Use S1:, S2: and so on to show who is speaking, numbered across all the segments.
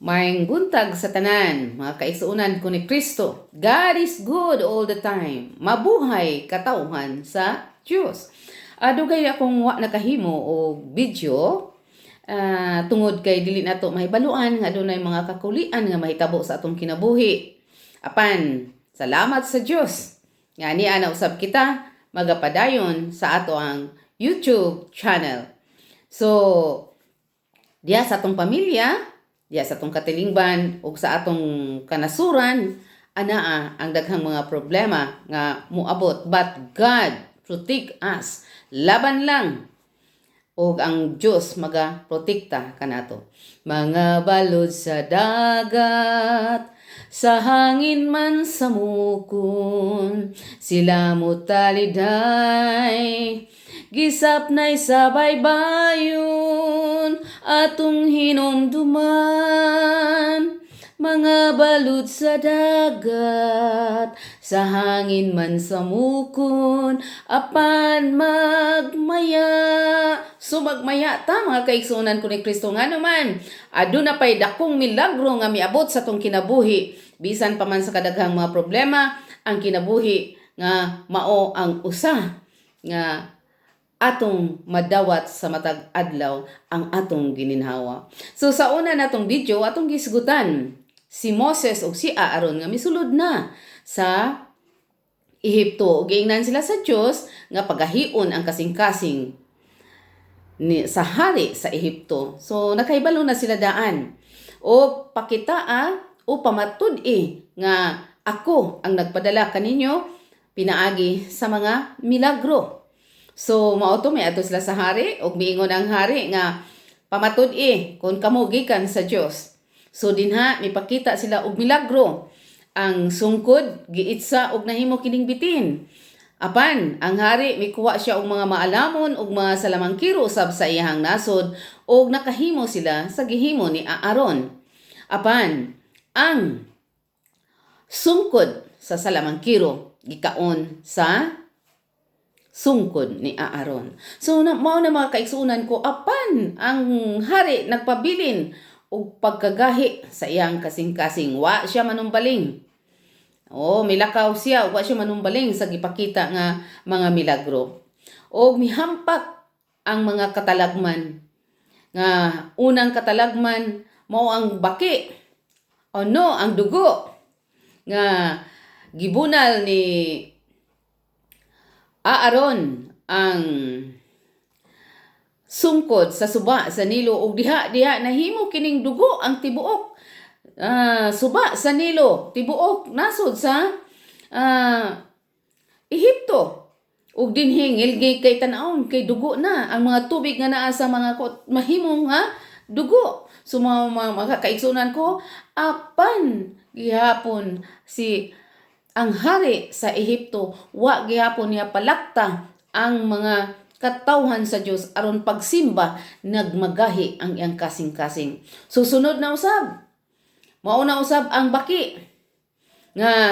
S1: Maayong buntag sa tanan, mga kaigsuonan ko ni Kristo. God is good all the time. Mabuhay katawhan sa Diyos. Dugay akong wa nakahimo og video tungod kay dili nato mahibaluan nga adunay mga kakulian nga mahitabo sa atong kinabuhi. Apan, salamat sa Dios nga niya na usab kita magapadayon sa ato ang YouTube channel. So, diya sa atong pamilya, diya sa atong katilingban ug sa atong kanasuran, anaa ang daghang mga problema nga moabot, but God protect us. Laban lang ug ang Dios maga protekta kanato. Mga balod sa dagat, sa hangin man sa mukon, sila mo taliday, gisapnay sa baybayon, atong hinumduman. Mga balud sa dagat, sa hangin man sa mukon, apan magmaya. So magmaya ta, mga kaigsuonan ko ni Kristo, nga naman, aduna pay dakong milagro nga miabot sa atong kinabuhi. Bisan pa man sa kadaghang mga problema, ang kinabuhi nga mao ang usa nga atong madawat sa matag adlaw ang atong gininhawa. So sa una natong video, atong gisgutan si Moses ug si Aaron nga misulod na sa Ehipto. Giingnan sila sa Dios nga pagahion ang kasing-kasing ni sa hari sa Ehipto. So nakahibalo na sila daan. O pakitaa o pamatud-i nga ako ang nagpadala kaninyo pinaagi sa mga milagro. So mao to, miadto sila sa hari ug miingon ang hari nga pamatud-i kung kamo gikan sa Dios. So dinha mipakita sila og milagro. Ang sungkod giitsa og nahimo kining bitin. Apan ang hari mikuha siya og mga maalamon ug mga salamangkiro usab sa iyahang nasod ug nakahimo sila sa gihimo ni Aaron. Apan ang sungkod sa salamangkiro gikaon sa sungkod ni Aaron. So na, mao na, mga kaigsuonan ko, apan ang hari nagpabilin og pagkagahi sa iyang kasing-kasing. Wa siya manumbaling. Oh, milakaw siya, wa siya manumbaling sa gipakita nga mga milagro. Og mihampak ang mga katalagman. Nga unang katalagman mao ang baki. O no, ang dugo nga gibunal ni Aaron ang sungkod sa suba sa Nilo ug diha diha nahimo kining dugo ang tibuok suba sa Nilo, tibuok nasod sa Ehipto. Ug dinhi ngilgi kay tan-awon kay dugo na ang mga tubig nga naa sa mga mahimong nga dugo. So mga kaigsuonan ko, apan gihapon si ang hari sa Ehipto, wa gihapon niya palakta ang mga katawhan sa Dios aron pagsimba. Nagmagahi ang iyang kasing-kasing. Susunod na usab, mao na usab ang baki nga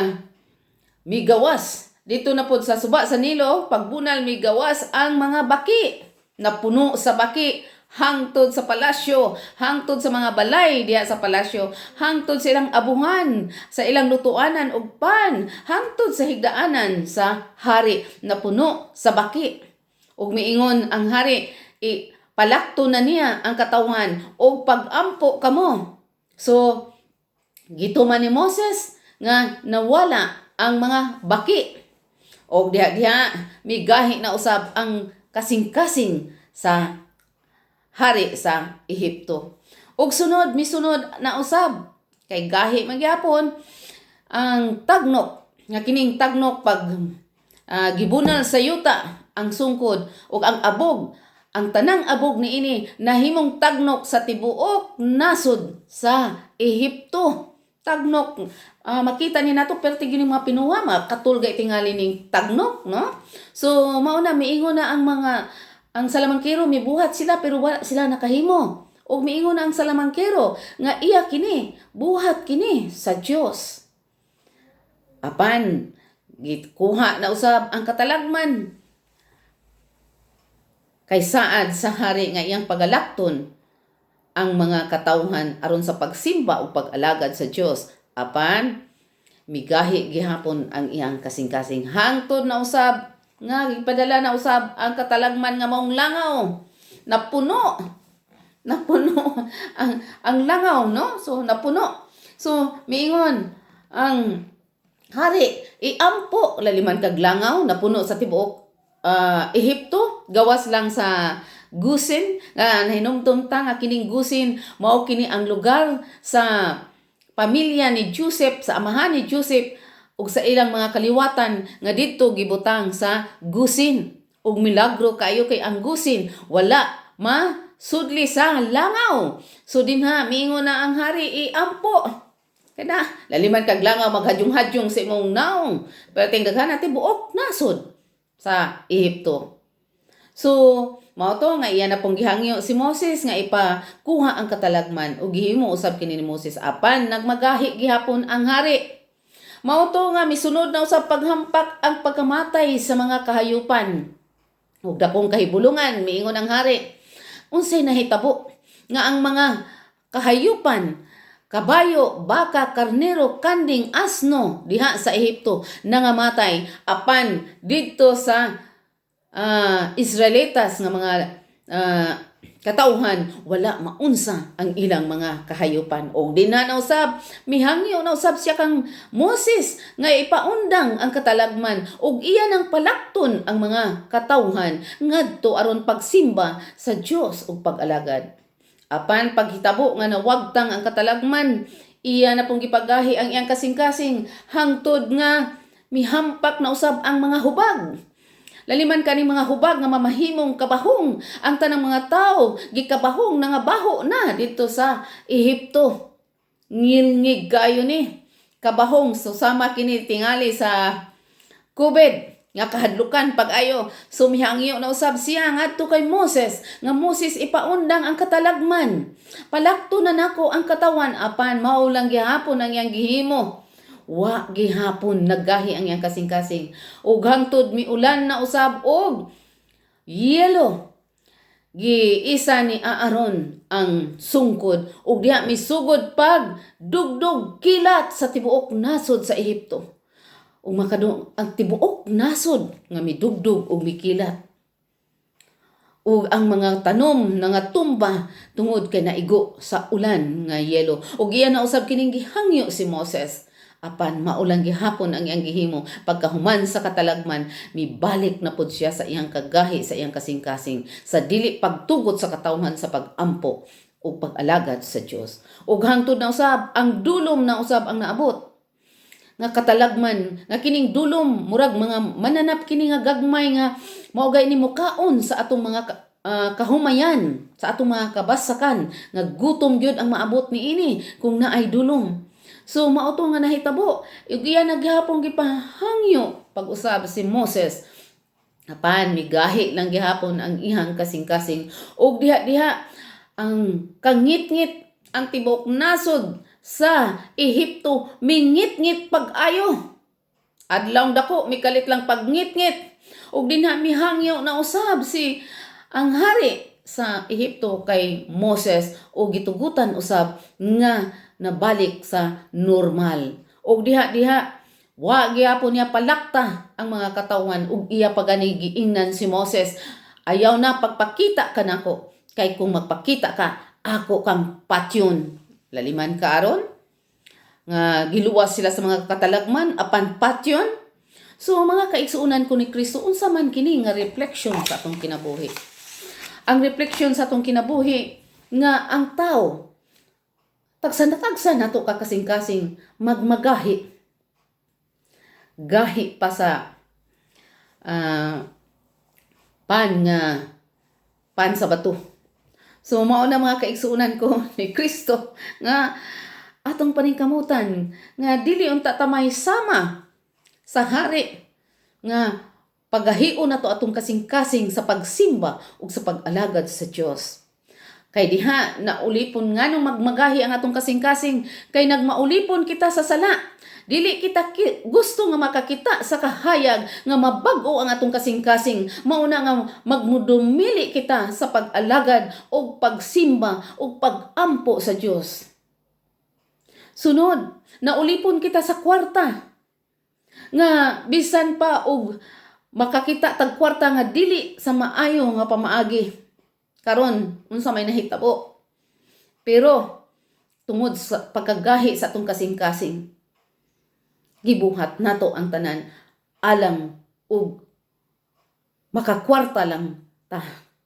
S1: migawas dito na pod sa suba sa Nilo. Pagbunal, migawas ang mga baki, napuno sa baki hangtod sa palasyo, hangtod sa mga balay diha sa palasyo, hangtod sa ilang abuhan, sa ilang lutuanan ug pan, hangtod sa higdaanan sa hari, napuno sa baki. Ug miingon ang hari, i palakto na niya ang katawhan og pagampo kamo. So gituman ni Moses nga nawala ang mga baki. Og diha diha migahi na usab ang kasing-kasing sa hari sa Ehipto. Og sunod, misunod na usab kay gahi magyapon ang tagnok, nga kining tagnok pag gibunal sa yuta ang sungkod ug ang abog, ang tanang abog niini nahimong tagnok sa tibuok nasod sa Ehipto. Tagnok, makita ni nato perti gini mga pinuha, mga katulgay tingali ning tagnok, no? So mao na, miingon na ang mga ang salamangkero, mibuhat sila pero wala sila nakahimo. Ug miingon na ang salamangkero nga iya kini, buhat kini sa Dios. Apan gikuha na usab ang katalagman kay saad sa hari nga iyang pagalakton. ang mga katawhan aron sa pagsimba ug pag-alagad sa Dios. Apan migahi gihapon ang iyang kasing-kasing hangtod na usab nga gipadala na usab ang katalagman nga maong langaw. Napuno. Napuno ang langaw, no? So napuno. So miingon ang hari, iampo. Laliman kag langaw, napuno sa tibuok Ehipto, gawas lang sa Gusin, nga nahinumdum ta nga kining Gusin mao kini ang lugar sa pamilya ni Joseph, sa amahan ni Joseph ug sa ilang mga kaliwatan nga didto gibutang sa Gusin. Ug milagro kayo kay ang Gusin wala masudli sa langaw. So dinha miingon na ang hari, iampo. Kana, laliman kag langaw maghadyong-hadyong sa imong naong. Pero ting daghan na tibuok nasod sa Ehipto. So, mao to nga iya na pong gihangyo si Moses nga ipakuha ang katalagman ug gihimo usab kini ni Moses, apan nagmagahi gihapon ang hari. Mao to nga misunod na usab paghampak ang pagkamatay sa mga kahayupan. Ug dakong kahibulungan, miingon ang hari, "Unsay nahitabo nga ang mga kahayupan, kabayo, baka, karnero, kanding, asno diha sa Ehipto nangamatay, apan didto sa Israelitas nga mga katauhan wala maunsa ang ilang mga kahayupan?" Og dinha na usab mihangyo na usab siya kang Moses nga ipaundang ang katalagman ug iya nang palakton ang mga katauhan ngadto aron pagsimba sa Dios ug pag-alagad. Apan paghitabo nga nawagtang ang katalagman, iya na pong gipagahi ang iyang kasing-kasing hangtod nga mihampak na usab ang mga hubag. Laliman kani mga hubag nga mamahimong kabahong, ang tanang mga tao gikabahong, nangabaho na didto sa Ehipto. Ngilngig kayo ni kabahong. So sama kini tingali sa COVID nga kahadlukan pag-ayo. Sumihangyo na usab siya ngadto kay Moses nga, "Moses, ipaundang ang katalagman, palakto na nako ang katawan." Apan mao lang gihapon ang iyang gihimo, wa gihapon naggahi ang iyang kasing-kasing ug hangtod miulan na usab og yelo. Giisa ni Aaron ang sungkod ug diha misugod pag dugdug kilat sa tibuok nasod sa Ehipto ug makadung ang tibuok nasod nga midugdug ug mikilat ug ang mga tanom nga tumba tungod kay naigo sa ulan nga yelo. Ug iya na usab kining gihangyo si Moses, apan mao lang gihapon ang iyang gihimo. Pagkahuman sa katalagman, mibalik na pud siya sa iyang kagahi, sa iyang kasing-kasing, sa dili pagtugot sa katawhan sa pag-ampo ug pag-alagad sa Dios. Ug hangtod na usab ang dulom na usab ang naabot nga katalagman, nga kining dulom murag mga mananap kini nga gagmay nga mao gay ni mukaon sa atong mga kahumayan, sa atong mga kabasakan, nga gutom gyud ang maabot niini kung naay dulom. So mao to nga nahitabo ug iya naghapon gipahangyo pag-usab si Moses, apan migahi lang gihapon ang ihang kasing-kasing. Ug diha-diha ang kangitngit, ang tibuok nasod sa Ehipto mingitngit pag-ayo. Adlaw dako mikalit lang pagngitngit. Ug dinha mihangyo na usab si ang hari sa Ehipto kay Moses ug gitugutan usab nga nabalik sa normal. Ug diha-diha wa gihapon niya palakta ang mga katawhan ug iya pagani giingnan si Moses, "Ayaw na pagpakita ka nako kay kung magpakita ka, ako kang patyon." Laliman ka aron nga giluwas sila sa mga katalagman apan patyon. So mga kaigsuonan ko ni Kristo, unsa man kini nga reflection sa atong kinabuhi? Ang reflection sa atong kinabuhi nga ang tao tagsa na tagsa nato kakasing-kasing magmagahi. Gahi pa sa pan nga pan sa bato. So mao na, mga kaigsuonan ko ni Kristo, nga atong paningkamutan nga dili unta tamay sama sa hari nga pagahion nato atong kasing-kasing sa pagsimba ug sa pag-alagad sa Dios. Kay diha naulipon nganong magmagahi ang atong kasing-kasing, kay nagmaulipon kita sa sala. Dili kita gusto nga makakita sa kahayag nga mabag-o ang atong kasing-kasing. Mao na nga magmudumili kita sa pag-alagad og pagsimba og pag-ampo sa Dios. Sunod, naulipon kita sa kwarta. Nga bisan pa og makakita tag kwarta nga dili sa maayo nga pamaagi. Karon, unsa may nahitabo? Pero tungod sa pagkagahi sa atong kasing-kasing, gibuhat nato ang tanan alang og makakwarta lang ta,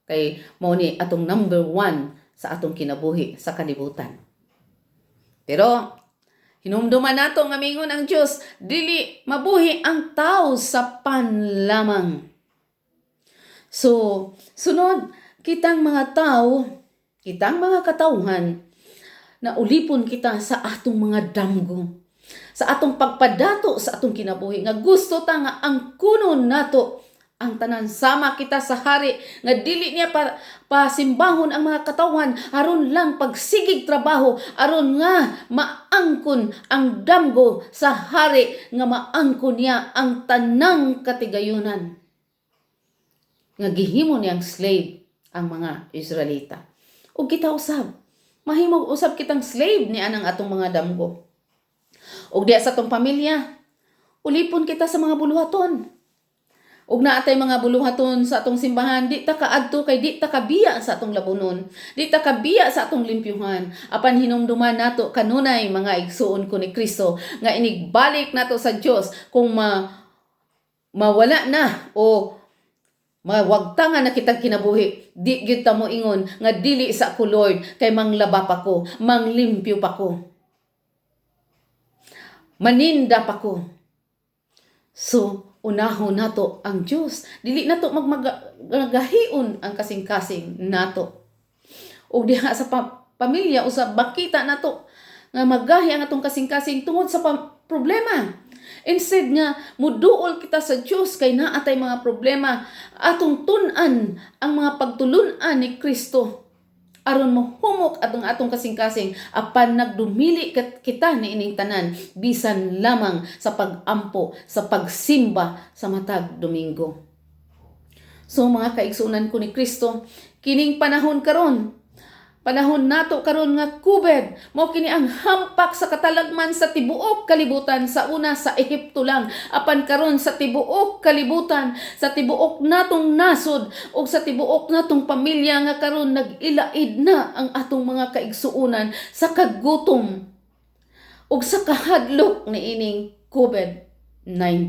S1: kay mao ni atong number one sa atong kinabuhi sa kalibutan. Pero hinumduman nato nga mingon ang Dios, dili mabuhi ang tao sa pan lamang. So, sunod, kitang mga tao, kitang mga katawhan, na ulipon kita sa atong mga damgo, sa atong pagpadato sa atong kinabuhi, nga gusto ta nga ang kunon nato ang tanan, sama kita sa hari nga dili niya pa pasimbahon ang mga katawhan aron lang pagsigig trabaho, aron nga maangkon ang damgo sa hari, nga maangkon niya ang tanang katigayunan, nga gihimo niyang slave ang mga Israelita. Ug kita usab, mahimo usab kitang slave ni anang atong mga damgo. Ug diya sa atong pamilya, ulipon kita sa mga buluhaton. Ug naa tay mga buluhaton sa atong simbahan, di ta kaadto kay di ta kabiya sa atong labunon, di ta kabiya sa atong limpyuhan. Apan hinumduman nato kanunay, mga igsuon ko ni Kristo, nga inigbalik nato sa Dios kung mawala na o mawagtangan na kitang kinabuhi, di gyud ta mo ingon nga dili sa ko, Lord, kay manglaba pa ko, manglimpyo pa ko, maninda pa ko. So, unahon nato ang Dios. Dili nato magmagahion ang kasing-kasing nato. Ug diha sa pamilya usab, makita nato nga magahi ang atong kasing-kasing tungod sa problema. Instead nga muduol kita sa Dios kay naa tay mga problema, atong tun-an ang mga pagtulun-an ni Kristo aron mohumok atong atong kasing-kasing, apan nagdumili kita niining tanan bisan lamang sa pag-ampo, sa pagsimba sa matag Domingo. So mga kaigsuonan ko ni Kristo, kining panahon karon, panahon nato karon nga COVID, mao kini ang hampak sa katalagman sa tibuok kalibutan. Sa una sa Ehipto lang, apan karon sa tibuok kalibutan, sa tibuok natong nasod ug sa tibuok natong pamilya, nga karon nag-ilaid na ang atong mga kaigsuonan sa kagutom ug sa kahadlok niining COVID-19.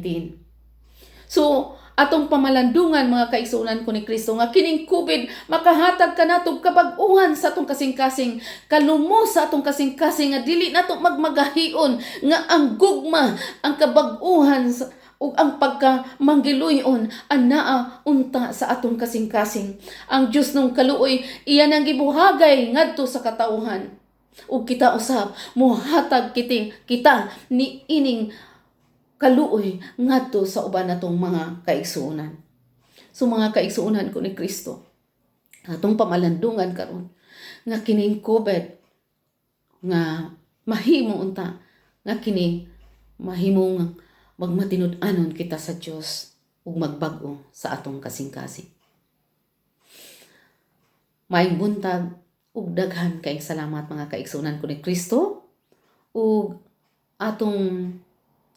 S1: So, atong pamalandungan, mga kaigsuonan ko ni Kristo, nga kining COVID makahatag kanato kabag-uhan sa atong kasing-kasing, kalumos sa atong kasing-kasing, nga dili nato magmagahion, nga ang gugma, ang kabag-uhan ug ang pagka manggiluyon anaa unta sa atong kasing-kasing. Ang Dios nung kaluoy, iya nang gibuhagay ngadto sa katawhan. Ug kita usab mohatag kiti kita ni ining kaluoy ngadto sa uban natong mga kaigsuonan. So mga kaigsuonan ko ni Kristo, atong pamalandungan karon nga kining COVID nga mahimo unta nga kini mahimong magmatinud-anon kita sa Dios ug magbag-o sa atong kasing-kasing. Maayong buntag ug daghan kayong salamat, mga kaigsuonan ko ni Kristo, ug atong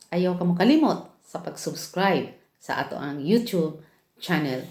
S1: ayaw ka mokalimot sa pag-subscribe sa ato ang YouTube channel.